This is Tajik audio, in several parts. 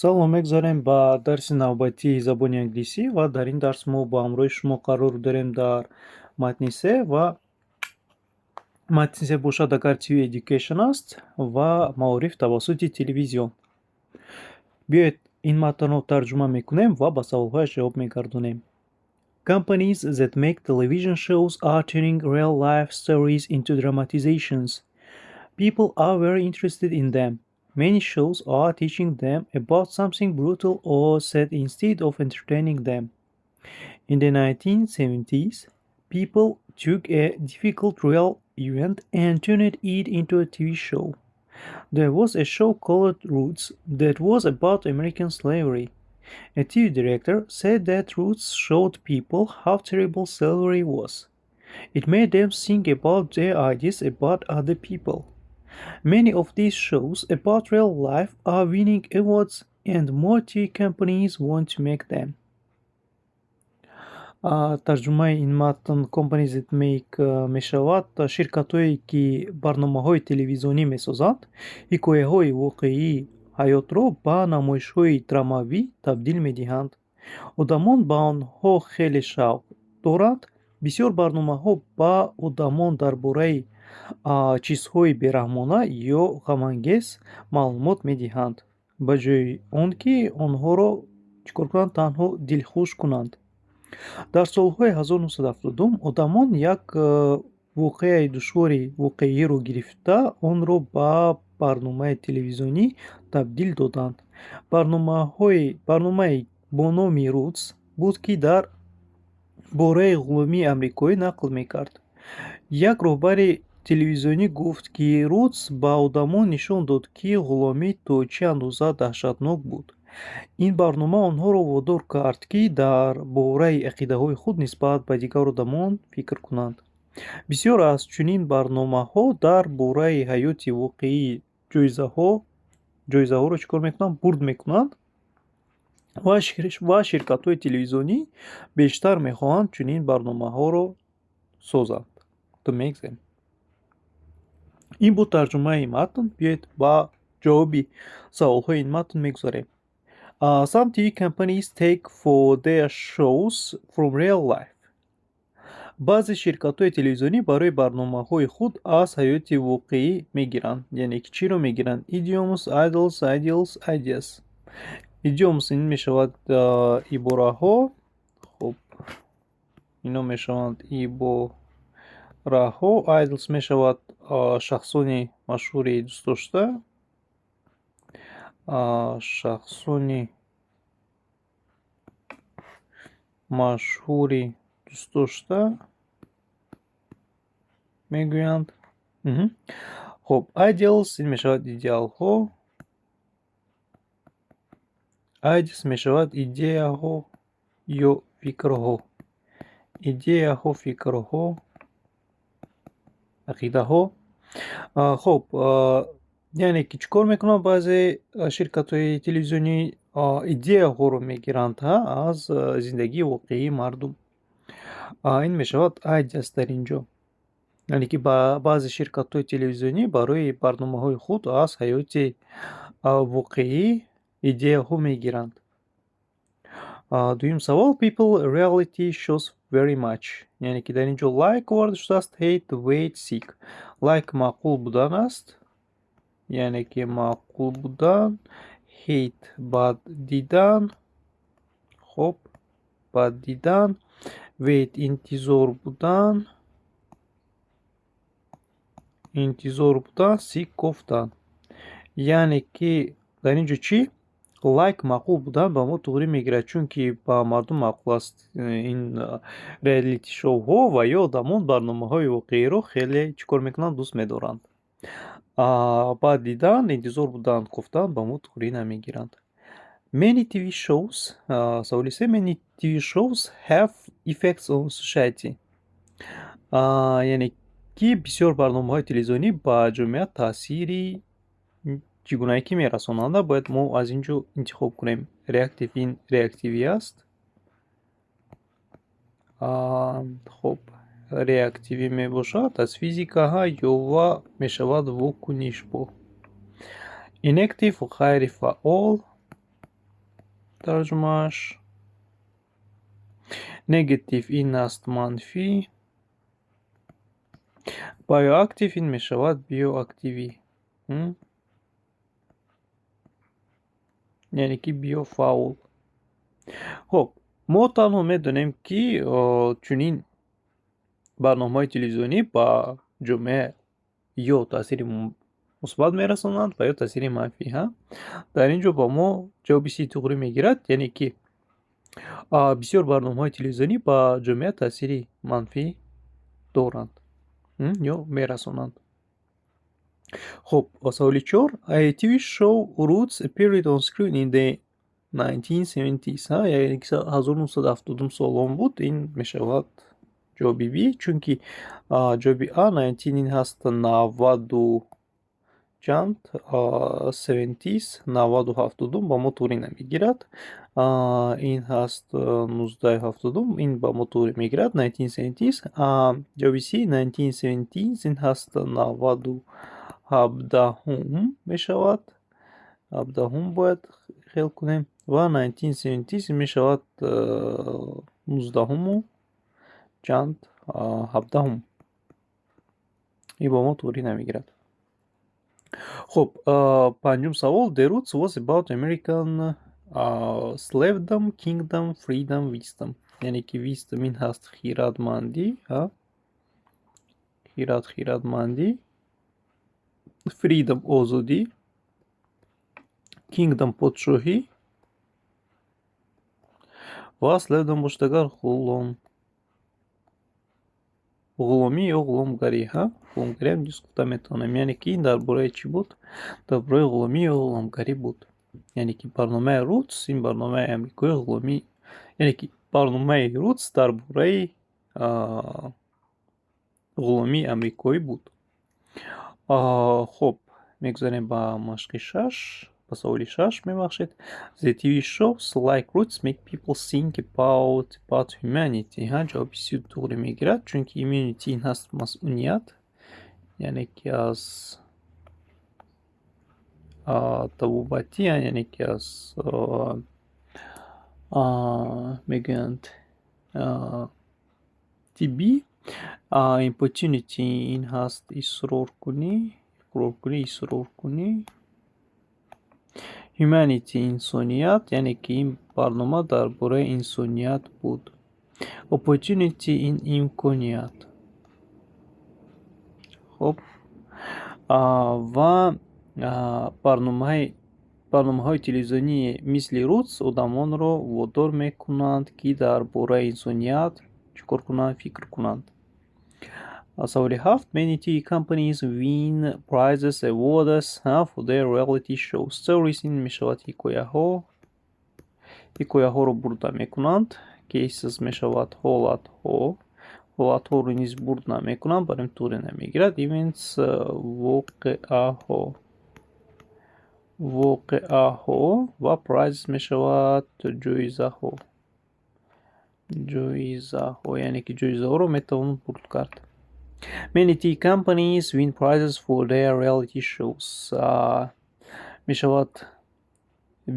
Салом, мегузарем ба дарси навбатии забони англисӣ ва дар ин дарс мо ба ҳамроҳи шумо қарор дорем дар матни се ва матни се бошад агар TV Education аст ва маориф тавассути телевизион. Биёед, ин матнро тарҷума мекунем ва ба саволҳояш ҷавоб мегардонем. Companies that make television shows are turning real-life stories into dramatizations. People are very interested in them. Many shows are teaching them about something brutal or sad instead of entertaining them. In the 1970s, people took a difficult real event and turned it into a TV show. There was a show called Roots that was about American slavery. A TV director said that Roots showed people how terrible slavery was. It made them think about their ideas about other people. Many of these shows about real life are winning awards, and more TV companies want to make them. Тарҷумаи ин матн companies that make мешавад ширкатҳое, ки барномаҳои телевизионӣ месозанд, ҳикояҳои воқеии ҳаётро ба намоишҳои драмавӣ табдил медиҳанд. Одамон ба онҳо хеле шавқ доранд. Бисёр барномаҳо ба одамон дар бораи чизҳои бераҳмона ё ғамангез маълумот медиҳанд, ба ҷои он ки онҳоро чӣ кор кунанд, танҳо дилхуш кунанд. Дар солҳои 1970 одамон як воқеаи душвори воқеиро гирифта, онро ба барномаи телевизионӣ табдил доданд. Барномае бо номи Roots буд, ки дар бораи ғуломии амрикоӣ нақл мекард. Як роҳбари телевизионӣ гуфт, ки Roots ба одамон нишон дод, ки ғуломӣ то чӣ андоза даҳшатнок буд. Ин барнома онҳоро водор кард, ки дар бораи ақидаҳои худ нисбат ба дигар одамон фикр кунанд. Бисёр аз чунин барномаҳо дар бораи ҳаёти воқеӣ ҷоизаҳоро чӣ кор мекунанд, бурд мекунанд ва ширкатҳои телевизионӣ бештар мехоҳанд чунин барномаҳоро созанд. To make them. Ин буд тарҷумаи матн. Биёед, ба ҷавоби саволҳои ин матн мегузарем. Some TV companies take for their shows from real life. Баъзе ширкатҳои телевизионӣ барои барномаҳои худ аз ҳаёти воқеӣ мегиранд. Яъне ки чиро мегиранд? Idioms, idols, ideals, ideas. Idioms ин мешавад ибораҳо. Хуб, ино мешаванд ибораҳо. Idols мешавад шахсони машҳури дӯстдошта, шахсони машҳури дӯстдошта мегӯянд. Хуб, ideals ин мешавад идеалҳо, ideas мешавад идеяҳо ё фикрҳо, идеяҳо, фикрҳо, ақидаҳо. Хуб, яъне ки чӣ кор мекунанд? Баъзе ширкатҳои телевизионӣ идеяҳоро мегиранд аз зиндагии воқеии мардум. Ин мешавад ideas дар ин ҷо. Яъне ки баъзе ширкатҳои телевизионӣ барои барномаҳои худ аз ҳаёти воқеӣ идеяҳо мегиранд. Дуюм савол: People reality shows very much. Яъне ки дар ин ҷо like оварда шудааст, hate, wait, seek. Like маъқул будан аст, яъне ки маъқул будан, hate бад дидан, хуб, бад дидан, wait интизор будан, интизор будан, seek кофтан. Яъне ки дар ин ҷо чӣ? Like маъқул будан ба мо туғрӣ мегирад, чунки ба мардум маъқул аст ин reality show ҳо ва ё одамон барномаҳои воқеиро хеле чӣ кор мекунанд, дӯст медоранд. Бад дидан, интизор будан, кофтан ба мо туғрӣ намегиранд. Many TV shows, саволи се: Many TV shows have effects on society. Яъне ки бисёр барномаҳои телевизионӣ ба ҷомеа таъсири чӣ гунае ки мерасонанд, бояд мо аз ин ҷо интихоб кунем. Reactive ин реактивӣ аст. Хуб, реактивӣ мебошад аз физикаҳа ё ва мешавад вокуниш бо. Inactive ғайрифаъол. Тарҷумааш. Negative ин аст манфӣ. Bioactive ин мешавад биоактивӣ. Яъне ки биофаъол. Хуб, мо танҳо медонем, ки чунин барномаҳои телевизионӣ ба ҷомеа ё таъсири мусбат мерасонанд ва ё таъсири манфӣ. Дар ин ҷо ба мо ҷавоби C туғрӣ мегирад, яъне ки бисёр барномаҳои телевизионӣ ба ҷомеа таъсири манфӣ доранд ё мерасонанд. Хуб, саволи чор. A TV show Roots appeared on screen in the 1970s. Яъне ки 1970 солон буд. Ин мешавад ҷавоби B, чунки ҷавоби А 19 ин ҳаст наваду чанд, 70s, 90-у 70-ум ба мо туғрӣ намегирад. Ин ҳаст 19-у 70-ум, ин ба мо туғрӣ мегирад, 1970s. Ҷавоби C 1917 ин ҳаст 90-у 17-ум мешавад. 17-ум бояд хел кунем ва 1970s ин мешавад 19-уму чанд, 17-ум. Ин ба мо туғрӣ намегирад. Хуб, панҷум савол. The Roots was about American slavedom, kingdom, freedom, wisdom. Яъне ки wisdom ин ҳаст хирадмандӣ, хирад, хирадмандӣ, freedom озодӣ, kingdom подшоҳӣ ва slavedom бошад агар ғулом, ғуломӣ ё ғуломгарӣ. Ғуломгариам низ гуфта метавонем. Яъне ки ин дар бораи чӣ буд? Дар бораи ғуломӣ ё ғуломгарӣ буд. Яъне ки барномаи Roots ин барномаи амрикои ғуломӣ, яъне ки барномаи Roots дар бораи ғуломии амрикоӣ буд. Хуб, мегузарем ба машқи шаш, ба саволи шаш, мебахшед. The TV shows like Roots make people think about humanity. Ҷавоби C туғрӣ мегирад, чунки immunity ин ҳаст масуният, яъне ки аз табобатӣ, яъне ки аз мегӯянд тиббӣ. Importunity ин ҳаст исроркунӣ, иқроркунӣ, исроркунӣ. Humanity инсоният, яъне ки ин барнома дар бораи инсоният буд. Opportunity ин имконият. Хуб, ва барномаҳои телевизионии мисли Roots одамонро водор мекунанд, ки дар бораи инсоният чӣ кор кунанд? Фикр кунанд. Саволи ҳафт. Many TV companies win prizes, awards for their reality shows. Stories ин мешавад ҳикояҳо. Ҳикояҳоро бурда мекунанд. Cases мешавад ҳолатҳо. Ҳолатҳоро низ бурд намекунанд, барои туғрӣ намегирад. Events воқеаҳо. Воқеаҳо ва prizes мешавад ҷоизаҳо. Ҷоизаҳо, яъне ки ҷоизаҳоро метавон бурд кард. Many TV companies win prizes for their reality shows. Мешавад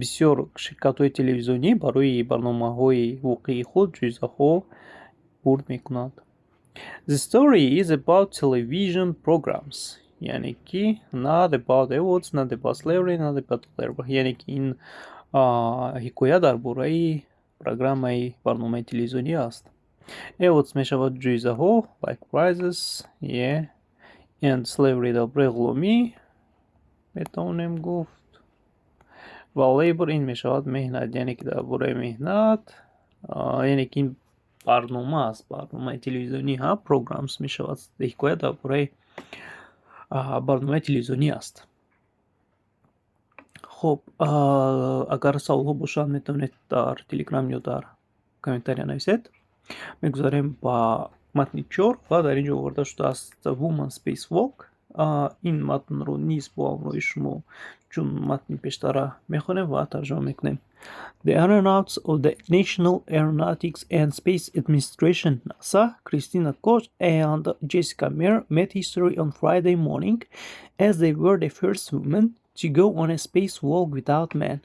бисёр ширкатҳои телевизионӣ барои барномаҳои воқеии худ ҷоизаҳо бурд мекунанд. The story is about television programs. Яъне ки not about awards, not about slavery, not about labor. Яъне ки ин ҳикоя дар бораи программаи барномаи телевизионӣ аст. Awards мешавад ҷоизаҳо, like prizes, yeah. And slavery дар бораи ғуломӣ метавонем гуфт. Ва labor ин мешавад меҳнат, яъне ки дар бораи меҳнат, яъне ки ин барнома аст, барномаи телевизионӣ, programs мешавад. Ҳикоя дар бораи барномаи телевизионӣ аст. Хуб, агар саволҳо бошанд, метавонед дар Телеграм ё дар комментария нависед. Мегузарем ба матни чор ва дар ин ҷо оварда шудааст Woman Space Walk. Ин матнро низ бо ҳамроҳи шумо чун матни пештара мехонем ва тарҷума мекунем. The aeronauts of the National Aeronautics and Space Administration NASA, Christina Koch and Jessica Meir, made history on Friday morning as they were the first women to go on a spacewalk without men.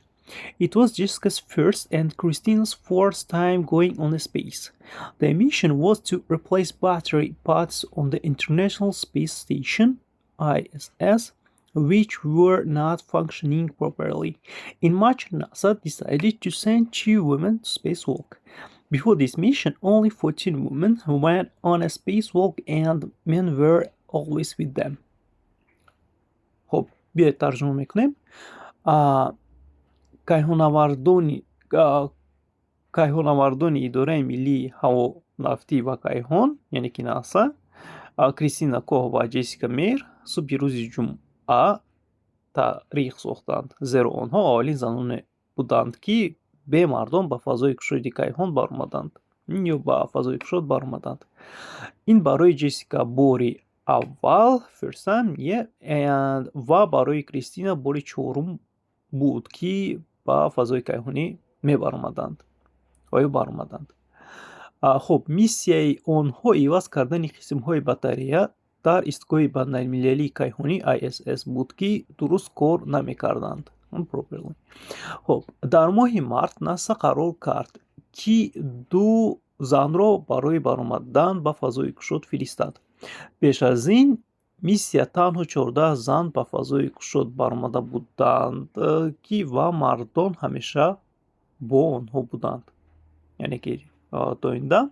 It was Jessica's first and Christina's fourth time going on a space. The mission was to replace battery pads on the International Space Station, ISS, which were not functioning properly. In March, NASA decided to send two women to spacewalk. Before this mission, only 14 women went on a spacewalk and men were always with them. Хоб, биёед тарҷума мекунем. Кайҳоннавардони Идораи миллии ҳавонафтӣ ва кайҳон, яъне ки НАСА, Кристина Кох ва Ҷессика Меир субҳи рӯзи ҷумъа таърих сохтанд, зеро онҳо аввалин заноне буданд, ки бе мардон ба фазои кушоди кайҳон баромаданд ё ба фазои кушод баромаданд. Ин барои Ҷессика бори аввал, first time, yeah, and ва барои Кристина бори чорум буд, ки ба фазои кайҳонӣ мебаромаданд ва ё баромаданд. Хуб, миссияи онҳо иваз кардани қисмҳои батарея дар истгоҳи байналмилалии кайҳонӣ, ISS, буд, ки дуруст кор намекарданд. Properly. Хуб, дар моҳи март НАСА қарор кард, ки ду занро барои баромадан ба фазои кушод фиристад. Пеш аз ин миссия танҳо 14 зан ба фазои кушод баромада буданд, ки ва мардон ҳамеша бо онҳо буданд. Яъне ки то ин дам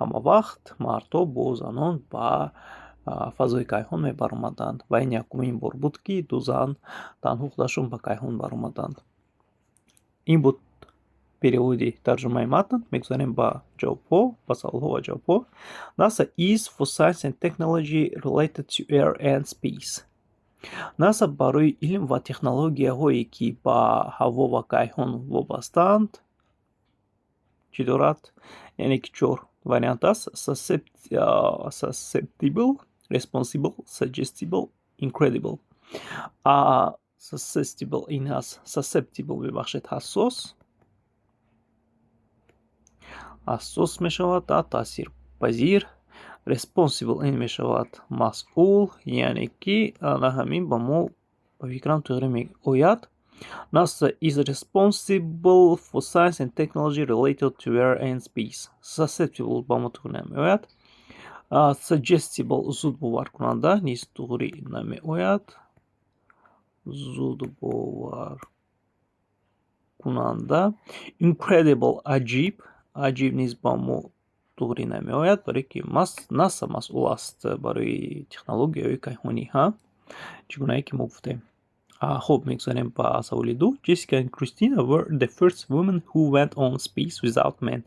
ҳама вақт мардҳо бо занон ба фазои кайҳон мебаромаданд ва ин якумин бор буд, ки ду зан танҳо худашон ба кайҳон баромаданд. Ин буд переводи, тарҷумаи матн. Мегузарем ба ҷавобҳо, ба саволҳо ва ҷавобҳо. NASA is for science and technology related to air and space. НАСА барои илм ва технологияҳое, ки ба ҳаво ва кайҳон вобастаанд, чӣ дорад? Яъне ки чор вариант аст: susceptible, responsible, suggestible, incredible. Susceptible ин аст, susceptible, бибахшед, ҳассос, ҳассос мешавад, таъсирпазир. Responsible ин мешавад масъул, яъне ки ана ҳамин ба мо, ба фикрам, туғри меояд. NASA is responsible for science and technology related to air and space. Susceptible ба мо туғри намеояд. Suggestible, зудбоваркунанда, низ туғри намеояд. Зудбоваркунанда. Incredible, аҷиб, аҷиб низ ба мо туғри намеояд, барое ки НАСА масъул аст барои технологияҳои кайҳонӣ, ҳа, чӣ гунае ки мо гуфтем. Хуб, мегузарем ба саволи ду. Jessica and Christina were the first women who went on space without men.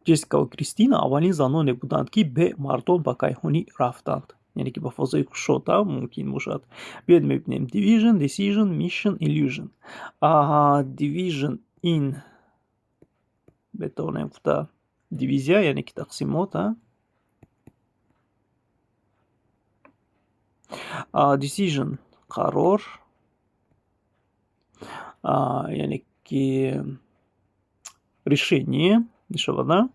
Ҷессика ва Кристина аввалин заноне буданд, ки бе мардон ба кайҳонӣ рафтанд, яъне ки ба фазои кушод мумкин бошад. Биёед мебинем: division, decision, mission, illusion. Division ин метавонем гуфта дивизия, яъне ки тақсимот. Decision, қарор, яъне ки решение мешавад.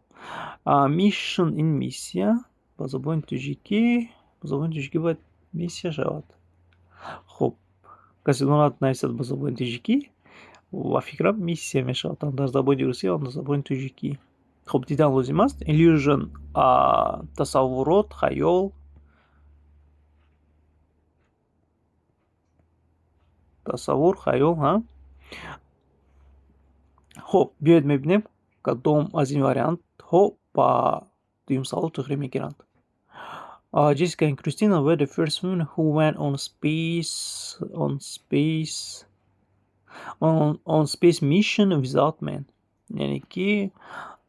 Mission ин миссия ба забони тоҷикӣ, ба забони тоҷикӣ бояд миссия шавад. Хуб, касе донад, нависад ба забони тоҷикӣ. Ва фикрам, миссия мешавад ҳам дар забони русӣ, ҳам дар забони тоҷикӣ. Хуб, дидан лозим аст. Illusion, тасаввурот, хаёл, тасаввур, хаёл, ҳа. Хуб, биёед мебинем, кадом аз ин вариантҳо ба дуюм савол туғрӣ мегиранд. Jessica and Christina were the first women who went on space mission without men. Яъне ки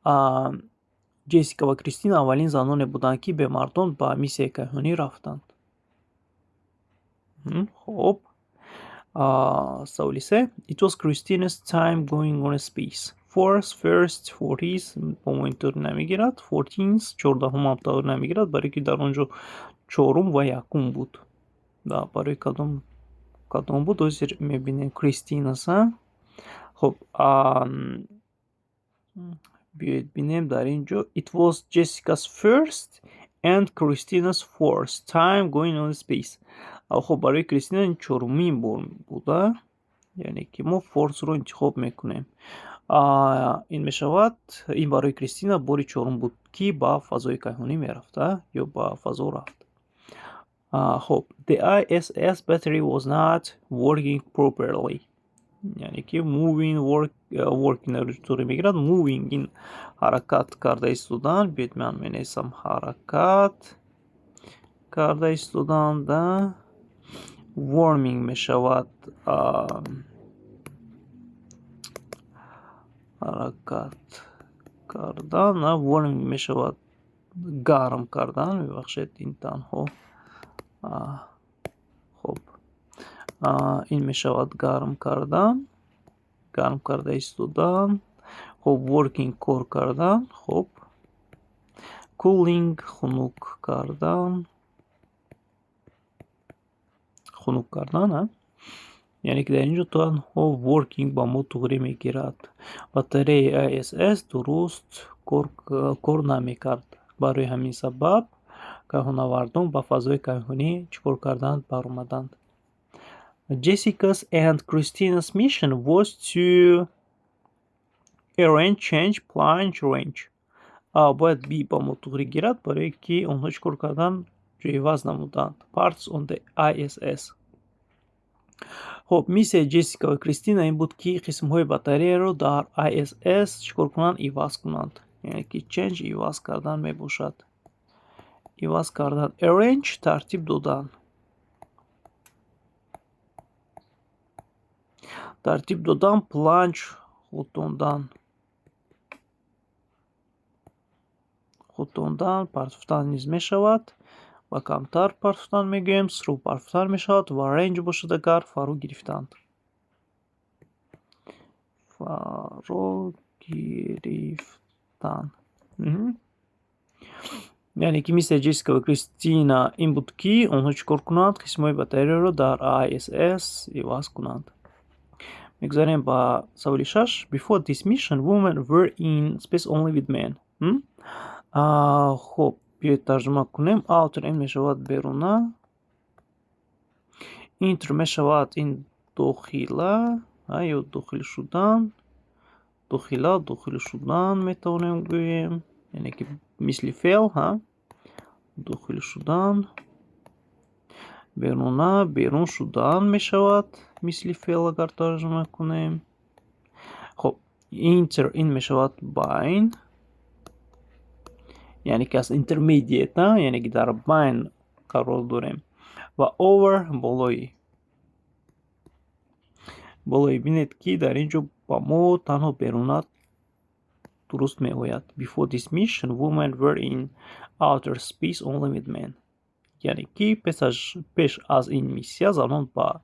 Ҷессика ва Кристина аввалин заноне буданд, ки бе мардон ба миссияи кайҳонӣ рафтанд. Хуб, саволи се. It was Christina's time going on a space. Fourth, first, forties ба мо интавр намегирад. Fourteenth, 14-ум ҳам тавр намегирад, барое ки дар он ҷо чорум ва якум буд. Барои кадом буд, ҳозир мебинем. Christina's. Хуб, биёед бинем дар ин ҷо. It was Jessica's first and Christina's fourth time going on space. Хуб, барои Кристина ин чорумин бор буда. Яъне ки мо false-ро интихоб мекунем. Ин мешавад, ин барои Кристина бори чорум буд, ки ба фазои кайҳонӣ мерафт ё ба фазо рафт. Хуб, the ISS battery was not working properly. Яъне ки moving, work, working туре мегирад. Moving ин ҳаракат карда истодан. Биёед, ман менависам: ҳаракат карда истодан, да. Warming мешавад ҳаракат кардан, на, warming мешавад гарм кардан, мебахшед, ин танҳо, хуб, ин мешавад гарм кардан, гарм карда истодан. Хуб, working кор кардан, хуб, cooling хунук кардан, хунук кардан. Яъне ки дар ин ҷо танҳо working ба мо туғрӣ мегирад. Батареяи ISS дуруст кор намекард. Барои ҳамин сабаб кайҳоннавардон ба фазои кайҳонӣ чӣ кор карданд? Баромаданд. Jessica's and Christina's mission was to arrange, change, plunge, range. Бояд B ба мо туғрӣ гирад, барое ки онҳо чӣ кор карданд? Ҷойиваз намуданд. Parts on the ISS. Хуб, миссияи Ҷессика ва Кристина ин буд, ки қисмҳои батареяро дар ISS чӣ кор кунанд? Иваз кунанд. Яъне ки change иваз кардан мебошад. Иваз кардан. Arrange тартиб додан. Тартиб додан, plunge ғӯтондан. Ғӯтондан, партофтан низ мешавад ва камтар партофтан мегӯем, throw партофтан мешавад ва range бошад агар фаро гирифтанд. Фаро гирифтан. Яъне ки миссияи Ҷессика ва Кристина ин буд, ки онҳо чӣ кор кунанд? Қисмҳои батареяро дар ISS иваз кунанд. Мегузарем ба саволи шаш. Before this mission, women were in space only with men. Хуб, биёед, тарҷума кунем. Outer ин мешавад беруна, enter мешавад ин дохила ё дохил шудан, дохила, дохил шудан метавонем гӯем, яъне ки мисли феъл, ҳа, дохил шудан, беруна, берун шудан мешавад мисли феъл, агар тарҷума кунем. Хуб, inter ин мешавад байн, яъне ки аз intermediate, яъне ки дар байн қарор дорем, ва over болои, болои. Бинед, ки дар ин ҷо ба мо танҳо беруна дуруст меояд. Before this mission, women were in outer space only with men. Яъне ки пеш аз ин миссия занон ба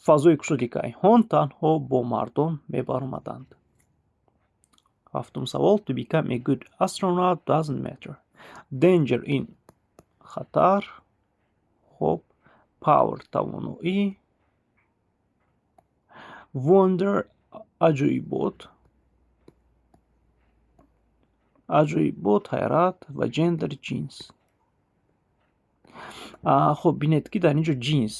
фазои кушоди кайҳон танҳо бо мардон мебаромаданд. Ҳафтум савол. To become a good astronaut doesn't matter. Danger ин хатар, хуб, power тавоноӣ, wonder аҷоибот, аҷоибот, ҳайрат ва gender ҷинс. Хуб, бинед, ки дар ин ҷо ҷинс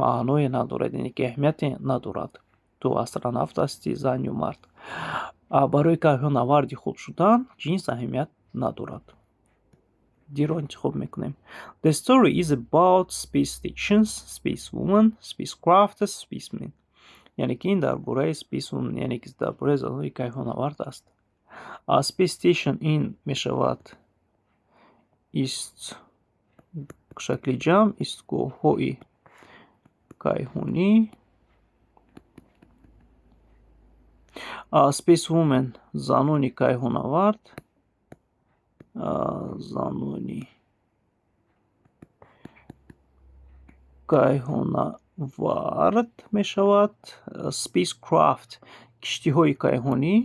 маъное надорад, яъне ки аҳамияте надорад, ту астронавт ҳастӣ, зан ё мард. Барои кайҳоннаварди хуб шудан ҷинс аҳамият надорад. D-ро интихоб мекунем. The story is about space stations, space women, spacecrafts, spacemen. Яъне ки ин дар бораи space women, яъне ки дар бораи занони кайҳоннавард аст. Space station ин мешавад ист, шакли ҷамъ, истгоҳҳои кайҳонӣ. Space women занони кайҳоннавард, занони кайҳонавард мешавад. Spacecraft киштиҳои кайҳонӣ.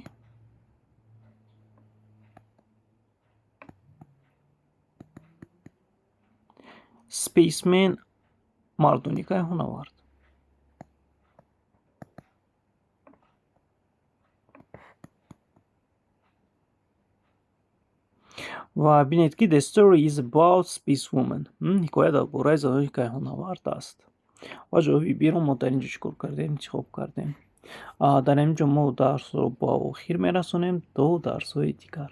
Spaceman мардони кайҳоннавард. Ва бинед, ки the story is about space women. Ҳикоя дар бораи занони кайҳоннавард аст. Ва ҷавоби B-ро мо дар ин ҷо чӣ кор кардем? Интихоб кардем. Дар ин ҷо мо дарсро ба охир мерасонем. То дарсҳои дигар.